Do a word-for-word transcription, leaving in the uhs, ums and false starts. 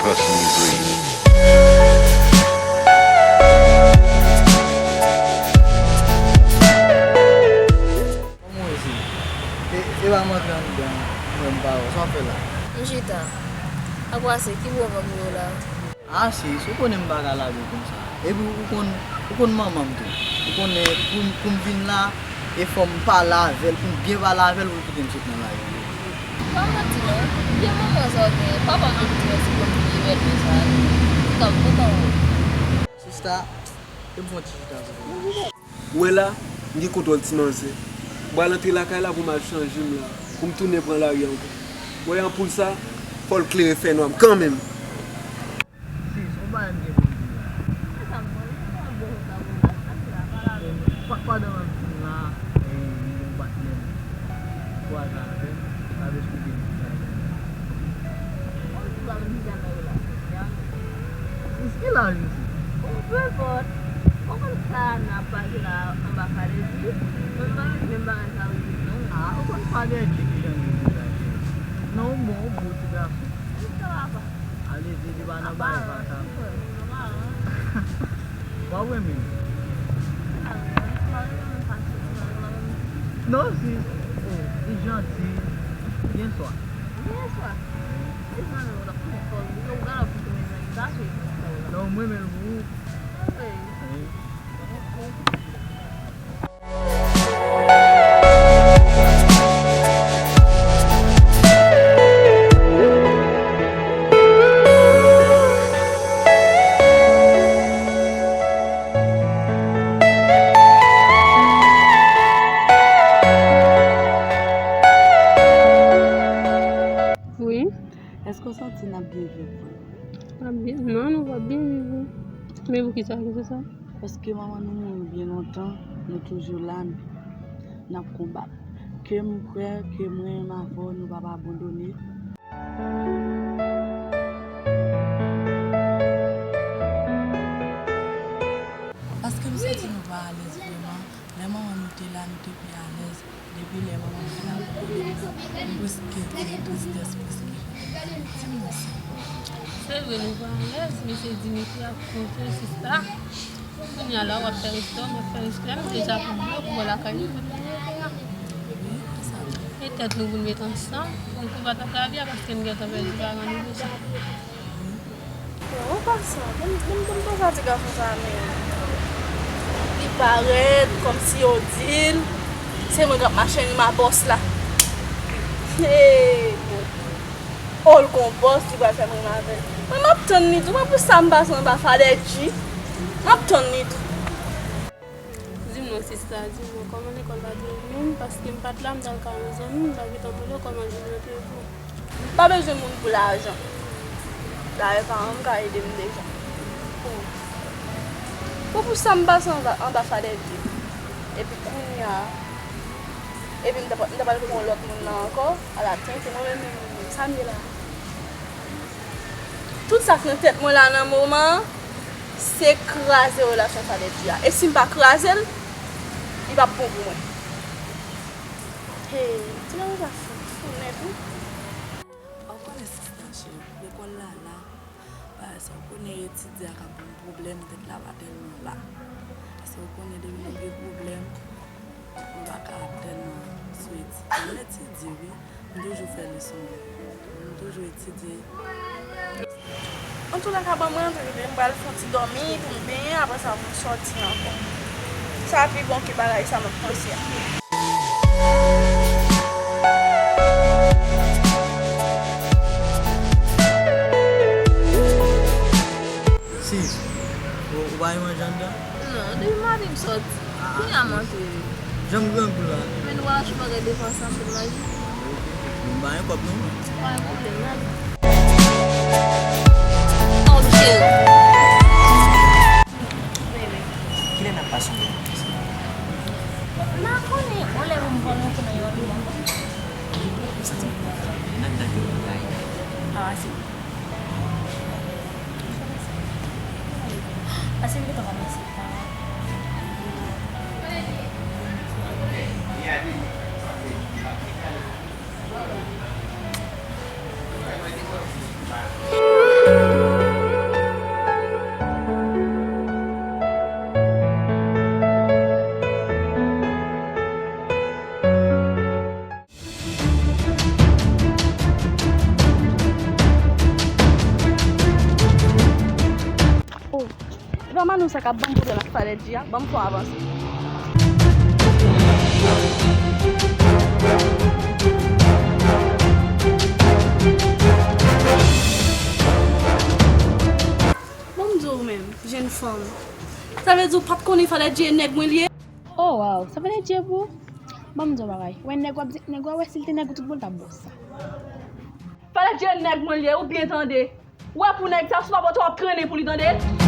Kòman w ye, Siri? E, e pa m antre anndan, mwen m pa wè. Sa w ap fè la? M chita. Ak wase, ki pwoblèm ou yo la? A, sis, ou konnen m pa ka lage w konsa. Epi ou konn, ou konn manman m tou. Ou konnen pou m, pou m vin la, e fò m pale avè l, pou m byen pale avè l, pou l kite m sot nan lari. Pa manti non, byen manman sa w genyen, papa m te di mwen si konn vye bèl konsa, li t ap kontan wè w. Sista, e m fè yon ti chita sou ou. Ou wè la, m gen kontwòl ti manzè. M pral antre lakay la pou m al chanje m la, pou m tounen pran lari ankò. Ou wè anpoul sa, fò l klere fè nwa kanmenm. Sis, on bagay m gen pou m di w la. Sa m pran, li pa bon sa pou sa, sa ki la, pa la. Pa, pandan m ap vin la, e, m gen yon patnè m kwaze avè m, l ap esplike m tout bagay. Ou di pa m di sa nan relasyon, Sis, ki laj ou se? Ou, peu importe. Ou konn sa n ap pase la anba Fadèdi? Mwen m pa vle menm bagay sa rive m non. A, ou konn Fadèdi ki jan l ye deja, cheri. Non, ou bon, ou bo ti gason. Jis sa papa. Ale, di li pa nan bagay pa sa. Apa, frè, m nan maran. W ap renmen l. M pa renmen, m pa renmen l fasil, m pa renmen l. Non, sis, oh, li janti, li gen swa. Li gen swa? Wi. Li janti, ou ta konnen fò, ou gade pou tou renmen li, sa se sa ou la. Non, m renmen l pou ou. Wi. Wi. Wi. Èske w santi n ap byen viv? N ap byen, non, nou p ap byen viv, wi. Men poukisa w di sa? Paske manman nou mouri byen lontan, nou toujou la, n ap konbat. Ke m kwè, ke m renmen avè w, nou p ap abandone. Paske m santi nou pa alèz vrèman. Lè manman nou te la, nou te pi alèz. Depi lè manman m fin abandone m, m prèske gen tristès, prèske. Di m non, sè. Se vre, nou pa alèz, men se Dimitri ap konte sista. Kounye a la, w ap fè respè, m ap fè respè, m deja pi blo pou w lakay li, kote nou rete a. Wi, e sa vre. E tèt nou pou n met ansanm, pou n konbat ak lavi a, paske n gentan pèdi paran nou deja. Bon, an pasan, ban m, ban m, ban m panse a ti gason sa a, men li parèt kòmsi yo di l se mwen k ap mache anba bòs la. Hey, bon. Oh, l gon bòs, li pral fè m renmen avè l. Mwen, m ap tann li tou. Mwen, pou sa m pase anba Fadèdi, m ap tann li tou. Di m non, sista, di m non, kòman lekòl la te ye menm? Paske m pa t la, m t al kay yon zanmi m, m t ap gentan mande w kòman jounen an te ye pou ou. M pa bezwen moun pou lajan. Dayè, paran m ka ede m deja. Bon, pou sa m pase anba, anba Fadèdi. Epi kounye a, epi m ta, m ta pral kote yon lòt moun la ankò, ala tenten, mwen menm, menm, menm, sa m ye la. Tout sa k nan tèt mwen la nan moman an, se kraze relasyon Fadèdi a. E si m pa kraze l, li p ap bon pou mwen. Hey, ti gason sa fou, fou nèt wi. Ou konnen sista cheri, lekòl la la, bagay sa ou konnen etidye a ka ban m pwoblèm, tèt la pa tèlman la. Paske ou konnen depi nou gen pwoblèm, nou pa ka ap tèlman sou etidye. M etidye wi, m toujou fè leson mwen, m toujou etidye. Antoulèka, ban mwen antre, m pral fè yon ti dòmi pou m benyen, apre sa pou m sòti ankò. Sa pi bon ke bagay sa m ap panse a. Sis, ou, ou pa gen manje anndan? Non, depi maten m sòti. Ah, kounye a m antre. Jan m grangou la. Men nou pral achte yon bagay devan ansanm pou n manje. Bon, m pa gen kòb non. Pa gen pwoblèm, n ale. Oh, cheri. Kilè n ap pase yon bagay konsa? M pa konnen, yon lè pou m pran yon kou nan yon liman. M santi m kontan. N ap tann yon bagay. Ah, se Pase m gentan kòmanse. Sa k ap ban m pwoblèm ak Falèdji a, ban m fè w avanse. Ban m di w menm, jenn fanm. Sa vle di w pa t konnen Falèdji e nèg mwen li ye? Oh, wow, sa Falèdji ye pou ou? Ban m di w bagay. Wè nèg w ap di, nèg w a wè si l te nèg ou tout bon l t ap ba w sa. Falèdji e nèg mwen li ye, ou byen tande. Ou wè pou nèg sa, si w pa pote w ap trennen pou li tande.